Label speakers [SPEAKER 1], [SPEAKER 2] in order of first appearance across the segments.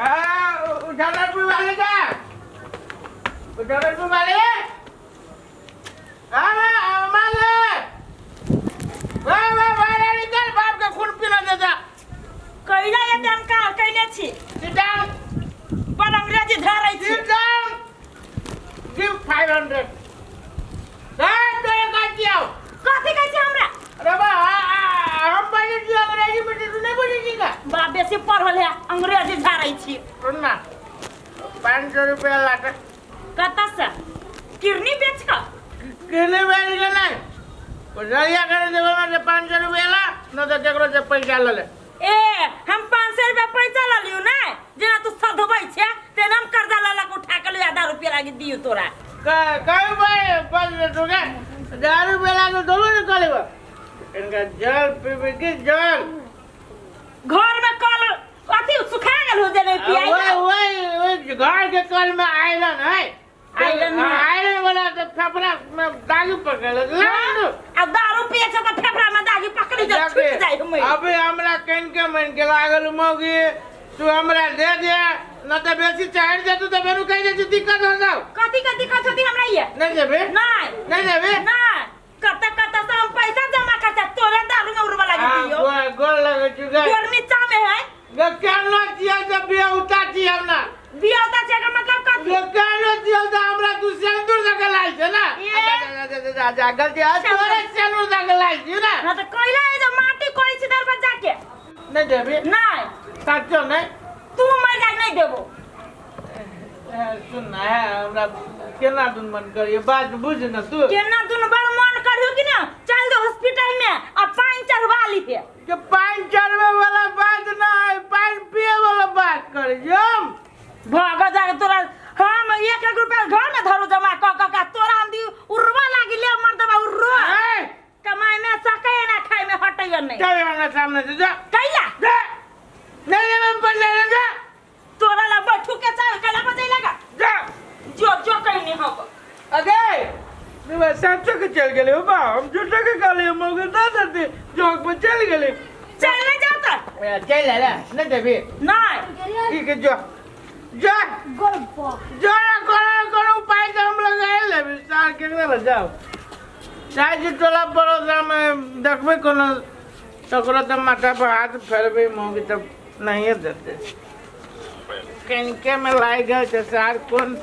[SPEAKER 1] उजागरपुर वाले का उजागरपुर वाले माले वाह वाह वाह निकल बाप के खून पीला देता
[SPEAKER 2] कैला ये हम का कैले छी
[SPEAKER 1] सिट डाउन
[SPEAKER 2] बड़ अंग्रेजी धरै छी
[SPEAKER 1] सिट डाउन गिव 500 साहब तो एक बात किया
[SPEAKER 2] कथी कहै छी हमरा
[SPEAKER 1] अरे बा हम बोले छी अंग्रेजी में तू नहीं बोले छी का
[SPEAKER 2] बा बेसी पढ़ल है अंग्रेजी झाड़ै छी
[SPEAKER 1] सुन ना 500 रुपया लाटा
[SPEAKER 2] कतऽ से किरनी बेच कऽ
[SPEAKER 1] किरनी बेच के नहीं रहिया करे देबो ना 500 रुपया ला न तो केकरो से पैसा ले ले
[SPEAKER 2] ए हम 500 रुपया पैसा लऽ लियौ ने जेना तू सधबै छे तेना हम कर्जा लऽ लऽ के उठा के लियौ आधा रुपया लागी दियौ तोरा
[SPEAKER 1] कई भाई बस तू के दारू रुपया लागे दोनों निकालेबा इनका जल पीबे की जल
[SPEAKER 2] घर में कल अथी सुखा गेल हो जे नहीं पियाई
[SPEAKER 1] वही वही वही घर के कल में आयरन है
[SPEAKER 2] आयरन है।
[SPEAKER 1] आयरन वाला तो फेफड़ा में दागी पकड़ ले
[SPEAKER 2] आ दारू पिए छै तऽ फेफड़ा में दागी पकड़ी जा छूट जाय हम
[SPEAKER 1] अभी हमरा कन के मन के लागल मौगी तू हमरा दे दे न तो बेसी चढ़ दे तू तो बेरू कह दे दिक्कत हो जाओ
[SPEAKER 2] कथी के दिक्कत होती हमरा ये
[SPEAKER 1] नहीं देबे
[SPEAKER 2] नहीं
[SPEAKER 1] नहीं देबे
[SPEAKER 2] नहीं कत कत से हम पैसा जमा करते तोरे दारू में उड़वा लागी
[SPEAKER 1] हाँ,
[SPEAKER 2] दियो
[SPEAKER 1] गोल गोल लगे चुके
[SPEAKER 2] गोर नीचा में है
[SPEAKER 1] गे केना छियै जे बियौता छी हमरा
[SPEAKER 2] बियौता छै एकर मतलब कथी
[SPEAKER 1] गे केना छियै जे हमरा तू सिन्दूर दऽ के लाइ छै ने
[SPEAKER 2] ए।
[SPEAKER 1] जा जा जा जा जा गलती आ तोरे सिन्दूर दऽ के लाइ छी ने
[SPEAKER 2] हाँ तो कैला है जो माटी कोई छी दरवाजा के
[SPEAKER 1] नहि देबी
[SPEAKER 2] नहीं
[SPEAKER 1] साचो नहि
[SPEAKER 2] तू मर जा नहीं देबो
[SPEAKER 1] सुन ना है हमरा केना दुन मन करिए बात बुझ न तू
[SPEAKER 2] केना दुन बार मन करियो कि ना चल दो हॉस्पिटल में आ पानी चढ़वा लीहे
[SPEAKER 1] के पानी चढ़वे वाला बात ना है पानी पिए वाला बात कर हम
[SPEAKER 2] भाग जा तोरा हम एक एक रुपया घर में धरू जमा क क का तोरा हम दी उर्वा लागी ले मर्दबा उर्वा कमाई में सके ना खाई में हटैया नहीं
[SPEAKER 1] चल हमरा सामने से जा
[SPEAKER 2] कैला
[SPEAKER 1] जा नहीं नहीं मैं पड़ जा जा
[SPEAKER 2] तोरा ला बैठू के चाल कैला बजै लगा
[SPEAKER 1] जा
[SPEAKER 2] जो जो कहनी हम
[SPEAKER 1] अगे मैं सच्चो के चल गेले हो बा हम झूठो के कहले हम मगर ना दे जोक पर चल गेले
[SPEAKER 2] चल नहीं जाता
[SPEAKER 1] चल ले नहीं देबी
[SPEAKER 2] नहीं
[SPEAKER 1] ठीक है जो जो जो ना कोनो कोनो उपाय तो हम लगा लेबी सार के ना जाओ चाहे जी टोला पड़ोसा में देखबे कोनो तकरो तो माथा पर हाथ फेरबे मौगी तब नहीं देते कनिके में लाग गए थे सार कौन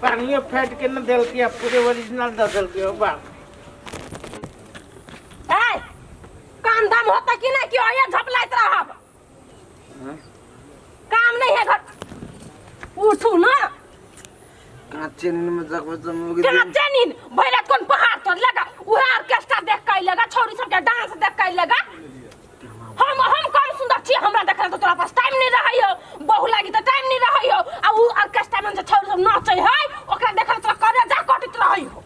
[SPEAKER 1] पानियो फेंट के न देलकी आ पूरे ओरिजिनल दऽ देलकी हो बाप
[SPEAKER 2] ए काम धाम होता कि नहीं कि ओये झपलाइत रहब काम नहीं है घर उठू ना
[SPEAKER 3] कांचे नींद में जगबे तो मुर्गी
[SPEAKER 2] कांचे नींद भैया कोन पहाड़ तर लगा उहे ऑर्केस्ट्रा देख के लगा छोरी सब के डांस देख के लगा हम कम सुंदर छी हमरा देखला तो तोरा पास टाइम नहीं रहै हो बहु लागी तो टाइम नहीं रहै हो आ उ ऑर्केस्ट्रा में जे छोरी सब नाचै है ओकरा देखला तोरा करे जा कटित रहै हो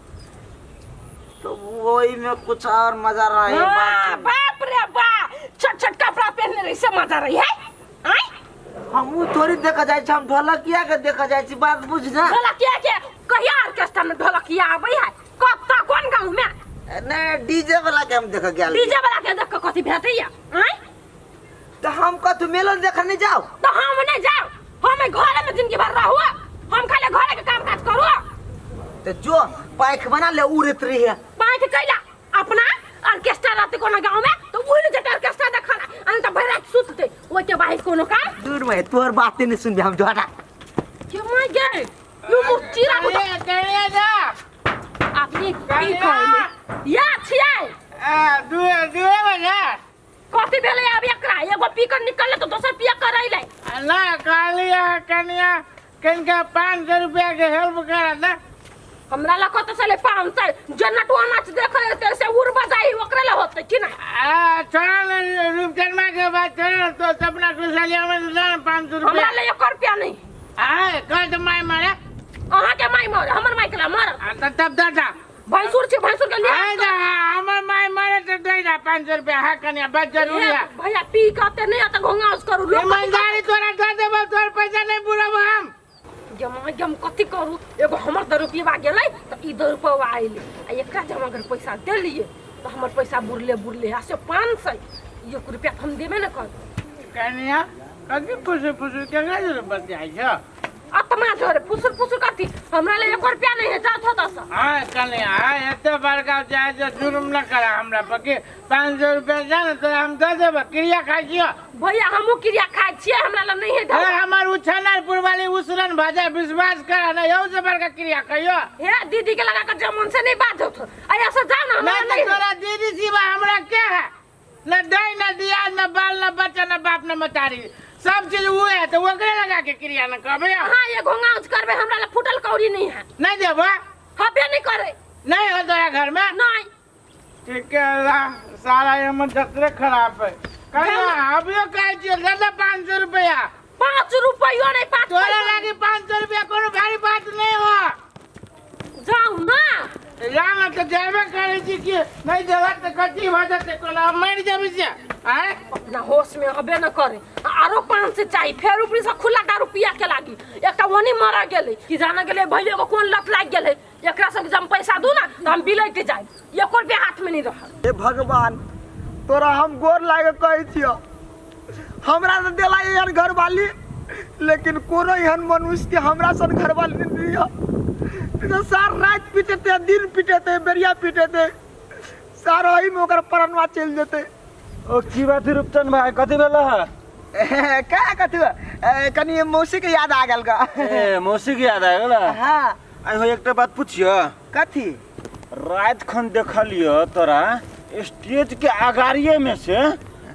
[SPEAKER 3] तो वही में कुछ और मजा रहा है
[SPEAKER 2] हाँ, बाप रे बा छोट छोट कपड़ा पहनने रही से मजा रही है आय
[SPEAKER 3] हमहू थोड़ी देखा जाइ छी हम ढोलकिया के देखा जाइ छी बात बुझ ना
[SPEAKER 2] ढोलकिया के कहिया ऑर्केस्ट्रा में ढोलकिया आबै है कब तक कोन गाँव में
[SPEAKER 3] नहीं डीजे वाला के हम देख गेल
[SPEAKER 2] डीजे वाला के देख के कथी भेटैया आय
[SPEAKER 3] तो हम कथू मेलन देख नहीं जाओ
[SPEAKER 2] तो हम नहीं जाओ हम घरे में जिंदगी भर रहू हम खाली घरे के काम काज करू
[SPEAKER 3] तो जो पाइख बना ले उड़त रही है
[SPEAKER 2] पाइख कैला अपना ऑर्केस्ट्रा रहते कोनो गांव में तो उड़ जेते ऑर्केस्ट्रा देखला अन त भरि रात सुतते ओइ के बाहर कोनो काम
[SPEAKER 3] दूर में तोहर बाते नहीं सुनबे हम जो हटा
[SPEAKER 2] के my गे यो मुर चीरा को
[SPEAKER 1] कहिया जा
[SPEAKER 2] अपनी की कहले या छियै
[SPEAKER 1] आ दुए दुए बजे
[SPEAKER 2] कथी भेलै आब एकरा एगो पी कर निकलले तो दोसर पिया कर अइलै
[SPEAKER 1] ना कहली कनिया कनिका 500 रुपया के हेल्प करा दे
[SPEAKER 2] हमरा लग कत चले 500 जे नटुआ नाच देखे ते से उड़ बजाई ओकरे ला होते कि ना
[SPEAKER 1] आ छोड़ा ले रूपचंद के बात छोड़ा तो सपना कुशलिया में दे 500 रुपया
[SPEAKER 2] हमरा ले एक रुपया नहीं
[SPEAKER 1] आए कह तो माय मारे
[SPEAKER 2] अहाँ के माय मारे हमर माय के ला मार
[SPEAKER 1] आ त तब दे दा
[SPEAKER 2] भैंसुर छै भैंसुर के लिए
[SPEAKER 1] आए दा हमर माय मारे तो दे दा 500 रुपया हा कनिया बस जरूरी है
[SPEAKER 2] भैया पी के ते नहीं आता घोंघास करू लोग
[SPEAKER 1] ईमानदारी तोरा दे देबो तोर पैसा नहीं बुरब हम
[SPEAKER 2] जमा जम कथी करू एगो हमर दस रुपया गेलै तऽ ई दस रुपया अयलै आ एकरा जे हम अगर पैसा देलियै तऽ हमर पैसा बुरले बुरले आ से 500 एक रुपया तऽ हम देबे ने करबै
[SPEAKER 1] कनिया कथी फुसुर फुसुर केकरा जोरे बतियाइ छ?
[SPEAKER 2] आत्मा जोरे फुसुर फुसुर करती, हमरा ले 1 रुपया नहीं है, जाओ थो दस।
[SPEAKER 1] हाँ कनी, हाँ एते बड़का जाय जे जुर्म न करा हमरा पर के 500 रुपया जा ने तो हम दे देब, क्रिया खाइ छियो।
[SPEAKER 2] भैया हमहूँ क्रिया खाइ छियै, हमरा लग नहीं है।
[SPEAKER 1] ए, हमर उछनरपुर वाली उसरन भजा विश्वास करा ना, यहू से बड़का क्रिया कहियो।
[SPEAKER 2] हे दीदी के लगा कर जमन से नहीं बात होत, अरे ऐसा जाओ ना, हमरा
[SPEAKER 1] नहीं तो
[SPEAKER 2] नहीं है।
[SPEAKER 1] तोरा दीदी सिवा हमरा के है? न दई न दिया न बाल न बच्चा न बाप न मतारी, सब चीज वो है तो ओकरे लगा के क्रिया न करबे।
[SPEAKER 2] हाँ ये घोंघा उच करबे, हमरा ला फूटल कौड़ी नहीं है।
[SPEAKER 1] नहीं देबो?
[SPEAKER 2] हबे नहीं करे।
[SPEAKER 1] नहीं हो तोरा घर में?
[SPEAKER 2] नहीं।
[SPEAKER 1] ठीक है, अल्लाह सारा ये मन जतरे खराब है। कहिया अभियो कहै छियै दादा 500 रुपया।
[SPEAKER 2] 5 रुपयो नहीं, 5
[SPEAKER 1] तोरा
[SPEAKER 2] पैसा।
[SPEAKER 1] लागी 500 रुपया कोनो भारी बात नहीं हो।
[SPEAKER 2] जाऊ ना।
[SPEAKER 1] जा ना तो जेबे करै छी कि नहीं देबा तऽ कथी भऽ जेतै, कोनो हम मरि जेबै से? आँय?
[SPEAKER 2] अपना होश में अबे न करे, आरो 5 से चाही, फेर ऊपरी से खुला दारू पिया के लागी। एकटा ओनी मर गेलै कि जाना गेलै भैया को कोन लत लागि गेलै, एकरा सब जब पैसा दू ना तो हम बिलैट जाए, एको रुपया हाथ में नहीं रहल।
[SPEAKER 3] हे भगवान तोरा हम गोर लागे कहै छियो, हमरा तऽ देला एहन घरवाली, लेकिन कोनो एहन मनुष्य के हमरा सन घरवाली नहीं दिया। तो सार रात पीटेते, दिन पीटेते, बेरिया पीटेते, सार ओही में ओकर प्राणवा चलि जेते।
[SPEAKER 4] ओ की बात है रूपचंद भाई, कथी भेल है?
[SPEAKER 3] का कथी कनी मौसी के याद आ गेल गा।
[SPEAKER 4] ए मौसी के याद आ गेल?
[SPEAKER 3] हाँ।
[SPEAKER 4] आई हो एकटा बात पूछियो।
[SPEAKER 3] कथी?
[SPEAKER 4] रात खन देखलियो तोरा स्टेज के अगाड़िए में से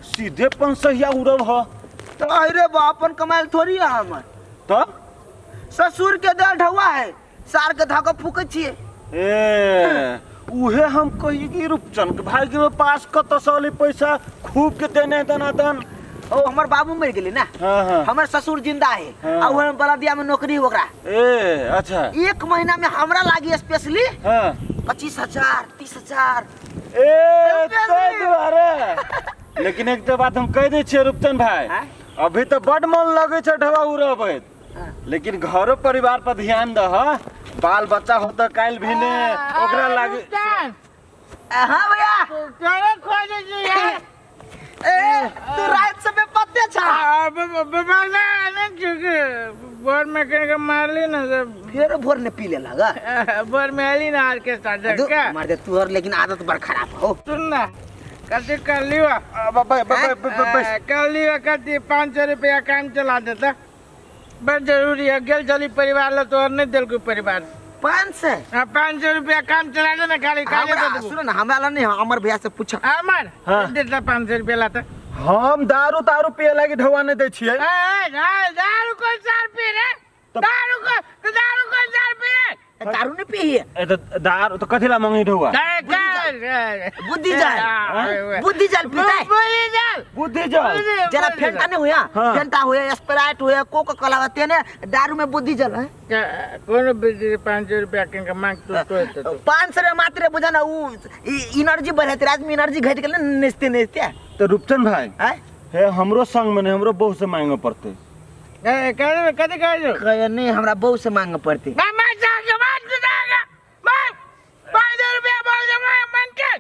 [SPEAKER 4] सीधे पंसहिया उड़ब हो।
[SPEAKER 3] तो अरे बा अपन कमाइल थोड़ी है हमर।
[SPEAKER 4] तो
[SPEAKER 3] ससुर के दल ढौआ है, सार के धागा फूकै छियै।
[SPEAKER 4] ए उहे हम कही कि रूपचंद के भाई के पास कत से पैसा खूब के देने दनादन।
[SPEAKER 3] ओ हमर बाबू मर गेलै ना।
[SPEAKER 4] हाँ, हाँ।
[SPEAKER 3] हमर ससुर जिंदा है।
[SPEAKER 4] हाँ।
[SPEAKER 3] आ उहे बलदिया में नौकरी ओकरा।
[SPEAKER 4] ए अच्छा।
[SPEAKER 3] 1 महीना में हमरा लागी स्पेशली
[SPEAKER 4] हाँ।
[SPEAKER 3] 25,000 30,000।
[SPEAKER 4] ए तै दुआरे। लेकिन एक तो बात हम कह दै छियै रूपचंद भाई,
[SPEAKER 3] हाँ?
[SPEAKER 4] अभी तो बड मन लगै छै ढवा उड़बैत,
[SPEAKER 3] हाँ।
[SPEAKER 4] लेकिन घरो परिवार पर ध्यान दह, बाल बच्चा हो तो काल्हि भी ने ओकरा लागे।
[SPEAKER 3] हाँ भैया।
[SPEAKER 1] तोरे खोजै छी यार।
[SPEAKER 3] ए तू रात से बेपत्ते छा।
[SPEAKER 1] भोर में कहीं मारली ना सब।
[SPEAKER 3] फिर भोर ने पी ले लगा।
[SPEAKER 1] भोर में आली ना ऑर्केस्ट्रा देख के।
[SPEAKER 3] मार दे तू और, लेकिन आदत बड़ खराब हो।
[SPEAKER 1] सुन ना कथी कर लियो? कर लियो कथी 500 रुपया काम चला देता, बड़ जरूरी है। गेल चली परिवार ला तोहर नहीं दिल कोई परिवार।
[SPEAKER 3] 500?
[SPEAKER 1] हाँ, 500 रुपया काम चला दे ना खाली, खाली
[SPEAKER 3] हमरा
[SPEAKER 1] दे देबो।
[SPEAKER 3] सुनो ना, हमरा ला नहीं, हमर भैया से पूछ।
[SPEAKER 1] हमर?
[SPEAKER 4] हाँ।
[SPEAKER 1] देता 500 रुपया लाता।
[SPEAKER 4] हम दारू तारू पिए लागी ढौआ नहीं दै छियै।
[SPEAKER 1] ए, ए, दारू कौन सार पी रे?
[SPEAKER 4] तो-
[SPEAKER 1] दारू को, तो दारू कौन सार पी रे?
[SPEAKER 3] दारू नहीं पी है।
[SPEAKER 4] ए, तो दारू तो कथी ला मंगी ढौआ?
[SPEAKER 3] बुद्धि जाल। बुद्धि जाल पीता है।
[SPEAKER 1] बुद्धि जाल।
[SPEAKER 4] बुद्धि जाल।
[SPEAKER 3] जरा फेंटा नहीं हुआ,
[SPEAKER 4] हाँ।
[SPEAKER 3] फेंटा हुआ, स्प्राइट हुआ, कोका कोला हुआ, तेने दारू में बुद्धि जल है।
[SPEAKER 1] कोनो बुद्धि 500 रुपया किन के मांग तू तो तो।
[SPEAKER 3] 500 रुपया मात्र बुझा ना, उ एनर्जी बढ़े, रात में एनर्जी घट गेल नेस्ते नेस्ते।
[SPEAKER 4] तो रूपचंद भाई,
[SPEAKER 3] हैं?
[SPEAKER 4] हे हमरो संग में नहीं, हमरो बहू से मांगे पड़ते।
[SPEAKER 1] ए, कहे, कथी कहे जो?
[SPEAKER 3] कहे नहीं, हमरा बहू से मांगे पड़ते।
[SPEAKER 1] मैं मार जाके, मार जाके, मार। 500 रुपया बोल दे, मार, मांग के।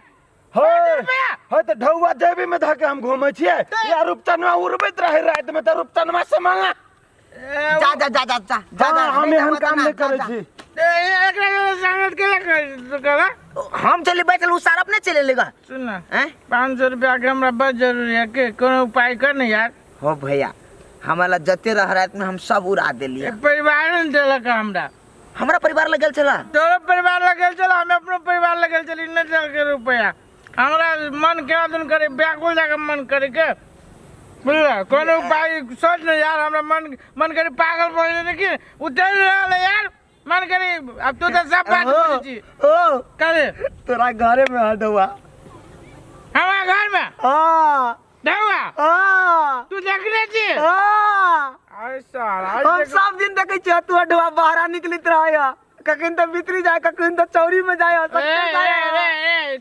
[SPEAKER 4] हे,
[SPEAKER 1] रुपया।
[SPEAKER 4] हे तो ढौआ जेबी में धके हम घूमे छियै। या रूपचनवा उड़बैत रहे रात में, तो रूपचनवा से मांगा।
[SPEAKER 3] जा, जा, जा, जा, जा, जा,
[SPEAKER 4] हाँ,
[SPEAKER 3] जा,
[SPEAKER 4] हम
[SPEAKER 3] नहीं
[SPEAKER 4] एहन
[SPEAKER 3] जाबो
[SPEAKER 4] काम
[SPEAKER 3] ना,
[SPEAKER 4] नहीं
[SPEAKER 3] जा,
[SPEAKER 4] करै
[SPEAKER 3] जा।
[SPEAKER 4] छी।
[SPEAKER 1] ए, एकरा जोरे संगत के ला करै, करा?
[SPEAKER 3] हम चले बैठल, उ सारा अपने चले लेगा।
[SPEAKER 1] सुन ना,
[SPEAKER 3] हैं?
[SPEAKER 1] 500 रुपया के हमरा बड़ जरूरी है, के कोनो उपाय कर ना यार।
[SPEAKER 3] हो भैया, हमरा जते रह रात में हम सब उड़ा देलिए।
[SPEAKER 1] एक परिवार ने देलक हमरा।
[SPEAKER 3] हमरा परिवार लगल छला?
[SPEAKER 1] तोरो परिवार लगल छला, हम अपनो परिवार लगल छली, नहीं देलक रुपया। हमरा मन केना दिन करे, व्याकुल जाके मन करे के, बुझल? कोनो उपाय सोच न यार, हमरा मन करे पागल भऽ जेतै कि उतरि रहल है यार, मन करे। अब तू तो सब बात बुझै छी।
[SPEAKER 3] ओ,
[SPEAKER 1] करे।
[SPEAKER 3] तोरा घरे में है ढौआ।
[SPEAKER 1] हमरा घर में?
[SPEAKER 3] हाँ।
[SPEAKER 1] ढौआ?
[SPEAKER 3] हाँ।
[SPEAKER 1] तू देखने छी?
[SPEAKER 3] हाँ।
[SPEAKER 1] अरे साला,
[SPEAKER 3] हम
[SPEAKER 1] देख-
[SPEAKER 3] सब दिन देखै छियै तू ढौआ बाहर निकलित रहै, कखन तऽ भीतरी जाय, कखन तऽ चौरी में जाय, सब
[SPEAKER 1] ए,
[SPEAKER 3] जाय।
[SPEAKER 1] ए, ए, ए,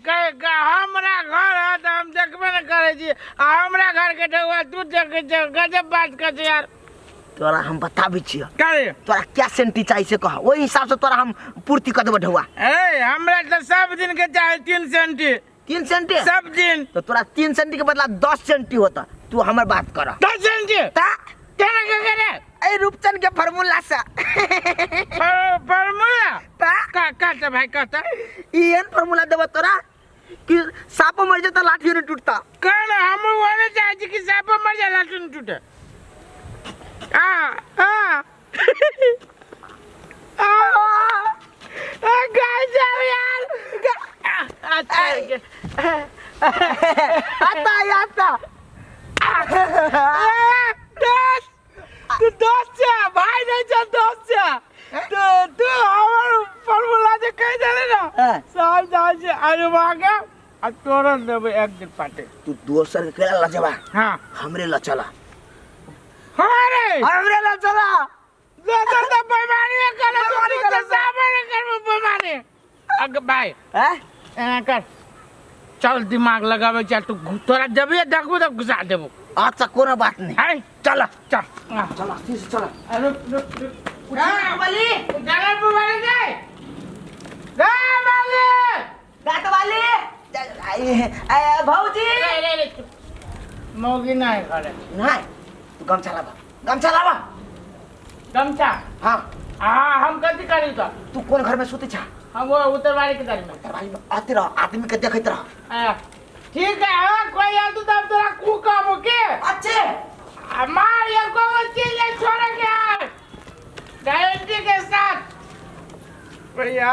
[SPEAKER 1] हमरा घर है तऽ हम देखबे न करै छी, आ हमरा घर के ढौआ तू देखै छै, गजब बात करै छै यार।
[SPEAKER 3] तोरा हम बताबै छियौ।
[SPEAKER 1] करे।
[SPEAKER 3] तोरा क्या सेंटी चाही से कह, ओहि हिसाब से तोरा हम पूर्ति कऽ देबो ढौआ।
[SPEAKER 1] ए, हमरा तऽ सब दिन के चाही 3 सेंटी।
[SPEAKER 3] 3 सेंटी?
[SPEAKER 1] सब दिन।
[SPEAKER 3] तो तोरा 3 सेंटी के बदला 10 सेंटी होता, तू हमर बात कर।
[SPEAKER 1] 10 सेंटी?
[SPEAKER 3] ता?
[SPEAKER 1] केना के करे
[SPEAKER 3] ए रूपचंद के फार्मूला से।
[SPEAKER 1] फार्मूला
[SPEAKER 3] ता
[SPEAKER 1] का का भाई कहता
[SPEAKER 3] ई एहन फार्मूला देबो तोरा कि सापो मर जेता लाठी नहीं टूटता।
[SPEAKER 1] कल हम वाले चाहे छी कि साप मर जा लाठी नहीं टूटे। आ आ आ आ गजब यार। अच्छा
[SPEAKER 3] आता आता
[SPEAKER 1] दोस्त तू दोस्त छे भाई नहीं छे दोस्त छे तो तू हमर फार्मूला जे कहि देले ना
[SPEAKER 3] हाँ।
[SPEAKER 1] सब जाइ छै अजमा के आ तोरा देबै एक दिन पाटे।
[SPEAKER 3] तू दोसर के केला लचबा
[SPEAKER 1] हाँ
[SPEAKER 3] हमरे लचला।
[SPEAKER 1] हाँ रे
[SPEAKER 3] हमरे लचला
[SPEAKER 1] दोसर तो बेईमानी करे
[SPEAKER 3] बेईमानी
[SPEAKER 1] तू तो
[SPEAKER 3] करे।
[SPEAKER 1] सामने करबो बेईमानी। अग भाई
[SPEAKER 3] हैं
[SPEAKER 1] एना कर चल दिमाग लगावे चल तू तोरा जब देखबो तब घुसा देबो।
[SPEAKER 3] अच्छा कोनो बात नहीं।
[SPEAKER 1] अरे
[SPEAKER 3] चल
[SPEAKER 1] चल
[SPEAKER 3] चल आस्ते से चल।
[SPEAKER 1] रुक रुक रुक वाली गाना वाली जाए वाली
[SPEAKER 3] दांत वाली भौजी
[SPEAKER 1] रे रे रे मौगी नहीं घरे।
[SPEAKER 3] नहीं तू गमछा लावा गमछा लावा
[SPEAKER 1] गमछा।
[SPEAKER 3] हाँ
[SPEAKER 1] हाँ हम कथी करी तो
[SPEAKER 3] तू कौन घर में सुते छा?
[SPEAKER 1] हम वो उत्तरवाड़ी के घर में।
[SPEAKER 3] उत्तरवाड़ी में आते रह आदमी के देखते रह।
[SPEAKER 1] ठीक है हाँ कोई यार तू तब तोरा कू कहबो के
[SPEAKER 3] अच्छे
[SPEAKER 1] हमार ये कोई चीज नहीं छोड़ेंगे यार गारंटी के साथ। भैया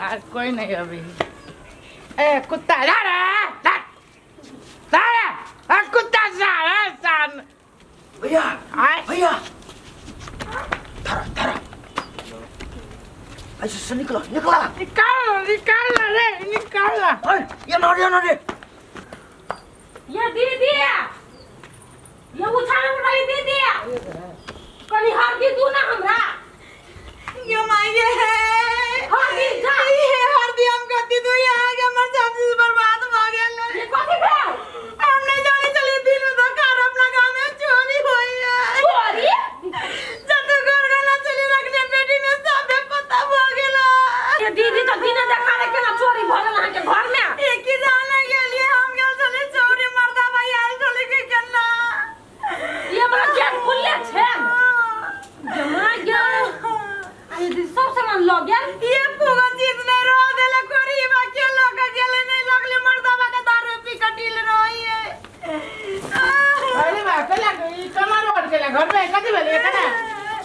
[SPEAKER 1] आज कोई नहीं अभी। ए कुत्ता जा रे जा जा रे कुत्ता जा रे सान।
[SPEAKER 3] भैया
[SPEAKER 1] आए
[SPEAKER 3] भैया धरा धरा ऐसे से निकलो निकला
[SPEAKER 1] निकाल निकाल रे निकाल।
[SPEAKER 3] ओए ये ना रे ना रे
[SPEAKER 2] ये दीदी ये उछाल वाली दीदी कनी हरदी दू ना हमरा।
[SPEAKER 5] यो माये
[SPEAKER 2] हरदी जा
[SPEAKER 5] ये हरदी हम कथी दू यहाँ के हमर सब चीज बर्बाद भ गेल।
[SPEAKER 2] ये कथी भेल?
[SPEAKER 5] हम नहीं जाने चले दिन में तो कार अपना गांव में चोरी होई है।
[SPEAKER 2] चोरी?
[SPEAKER 5] जब तो घर गला चली रखने बेटी में सब पता भ गेल।
[SPEAKER 2] ये दीदी तो दिने देखा रे केना चोरी भ गेल अहाँ के घर में।
[SPEAKER 5] एक ही जाने गेलिए हम गेल चले चोरी मर्दा भाई आयल चले के केना।
[SPEAKER 2] ये वाला गेट खुलले छै जमा गेल। आ ये दीदी सब सामान ल गेल।
[SPEAKER 5] ये पूरा चीज नहीं रह देले कोरी बाकी लोग गेले नहीं लगले मर्दा बा के दारू पी के डील रही है।
[SPEAKER 1] अरे बा कला ई कमर रोड के घर में कथी भेल कना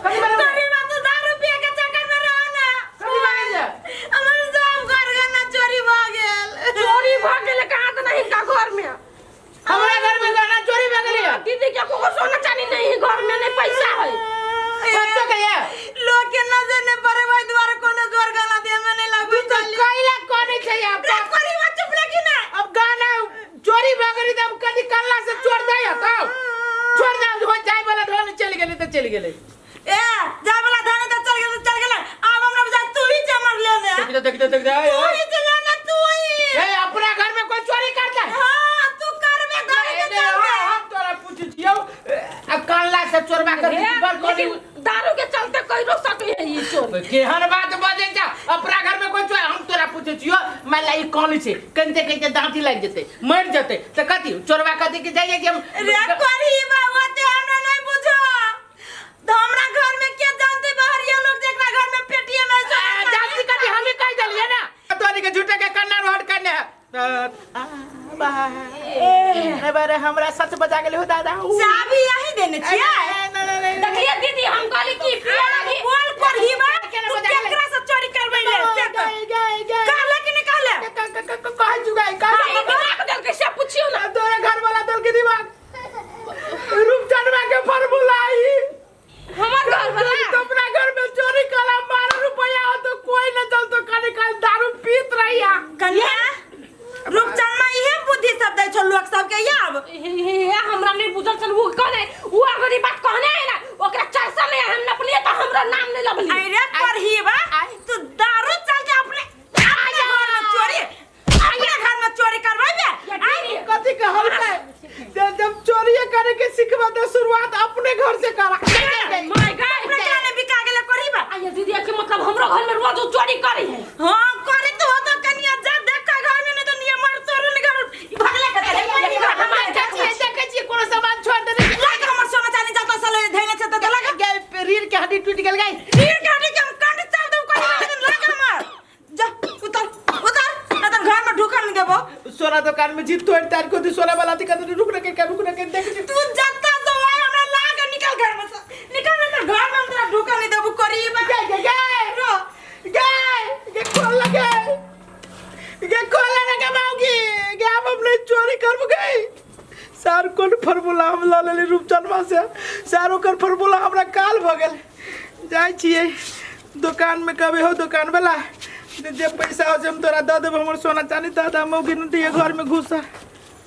[SPEAKER 1] कथी भेल?
[SPEAKER 5] चोरी बा तो दारू पी के चक्कर में रह ना।
[SPEAKER 1] कथी भेल?
[SPEAKER 5] हमर सब घर गना चोरी भ गेल।
[SPEAKER 2] चोरी भ गेल कहाँ त नहीं इनका घर में।
[SPEAKER 1] हमरा घर में गहना चोरी भ गेल।
[SPEAKER 2] दीदी के कोनो सोना चांदी नहीं है घर में नहीं पैसा है।
[SPEAKER 1] सत्य कहिया
[SPEAKER 5] लोग के नजर ने पड़े भाई द्वारा कोनो घर गला दे में नहीं लगबे।
[SPEAKER 1] तू तो कैला कोने छै अब
[SPEAKER 5] रे कोरी बा चुप लगी ना।
[SPEAKER 1] अब गहना चोरी भ गेली त अब कथी कल्ला से चोर दे हतौ छोड़ दे हो जाय वाला धन चल गेलै त चल गेलै।
[SPEAKER 5] ए जाय वाला धन त चल गेलै चल गेलै। आब हमरा बुझा तू ही चमर लेने
[SPEAKER 1] देख देख देख देख
[SPEAKER 5] तू ही चलेना तू ही।
[SPEAKER 1] ए अपना घर में कोई चोरी करता है?
[SPEAKER 5] हां तू करबे घर के चल।
[SPEAKER 1] हम तोरा पूछै छियौ आ कल्ला से चोरबा कर बर कोनी
[SPEAKER 2] दारू के चलते कोई रोक सके है ई चोर।
[SPEAKER 1] केहन बात बजै छ अपना घर में कोई चोर? हम तोरा पूछै छियौ मान ला ई कोन छै कनते कनते दांती लागि जेतै मर जेतै त कथी चोरबा कथी के जाइ कि हम
[SPEAKER 5] रे कोरी बाबा ते हमरा नहीं बुझो। तो हमरा घर में के जानते बाहरिया लोग जेकरा घर में पेटिए में
[SPEAKER 1] जानती कथी हम ही कह देलियै ना तोरी के झूठे के कन्ना रोड करने है। ए बारे हमरा सच बजा गेलै हो दादा।
[SPEAKER 5] चाबी यही देने छियै।
[SPEAKER 2] देखलिए दीदी हम कहली कि पिए लगी
[SPEAKER 5] बोल करही बा तू केकरा से चोरी करबै ले से कह। कहले कि नहीं कहले?
[SPEAKER 1] कह चुका कह
[SPEAKER 2] दिमाग देल के से पूछियो ना।
[SPEAKER 1] तोरे घर वाला दल के दिमाग रूपचंदवा के फार्मूला आई
[SPEAKER 2] हमर घर वाला
[SPEAKER 1] तो अपना घर में चोरी कला 12 रुपया हो तो कोई न चल तो खाली खाली दारू पीत रही है।
[SPEAKER 5] कन्या रूपचंदमा इहे बुद्धि सब दै छौ लोग सब के आब।
[SPEAKER 2] हे हमरा नहीं बुझल छल वो कहने वो अगर ई बात कहने है ना ओकरा चर्चा में हम नपलिए तो हमरा नाम नहीं लबली।
[SPEAKER 5] अरे करही बा तू दारू चलते अपने अपने घर में चोरी अपने घर में चोरी करबै बे।
[SPEAKER 1] कथी कहल है जब चोरी करे के सिखबा तो शुरुआत अपने घर से करा।
[SPEAKER 2] My God
[SPEAKER 5] अपने जाने बिका गेले करही बा।
[SPEAKER 2] आ ये दीदी के मतलब हमरो घर में रोज चोरी करी है।
[SPEAKER 5] हां करी तो हो तो कन्या जा देख घर में नहीं तो नियम मार तोरू ने घर भगले के
[SPEAKER 1] हम देखै छियै कोनो सामान छोड़ देने। हड्डी टूट गेल गई।
[SPEAKER 5] रीढ़ के हड्डी के हम कंठ चाल देबो कहीं लाग हमर। जा उतर उतर, ना तो घर में ढुकल नहीं देबो।
[SPEAKER 1] सोना दुकान में जीत तोड़ तार को दी सोना वाला दिखा तो रुक रखे क्या, रुक रखे देख।
[SPEAKER 5] तू जत्ता से आए हमरा लाग, निकल घर में से, निकल ना तो घर में हम तोरा ढुकल नहीं देबो करीब।
[SPEAKER 1] गे गे गे
[SPEAKER 5] रो
[SPEAKER 1] गे गे खोल लगे गे खोल लगे माउगी गे, हम अपने चोरी करब गई। सर कोन फॉर्मूला हम लऽ लेली रूपचनमा से, सर ओकर फॉर्मूला हमरा काल भऽ गेल। जाइ छियै दोकानमे, कहबै हौ दोकान वाला जे पैसा हो से हम तोरा दऽ देबो, हमर सोना चानी दऽ दे, मौगी नहि दिए घरमे घुसा।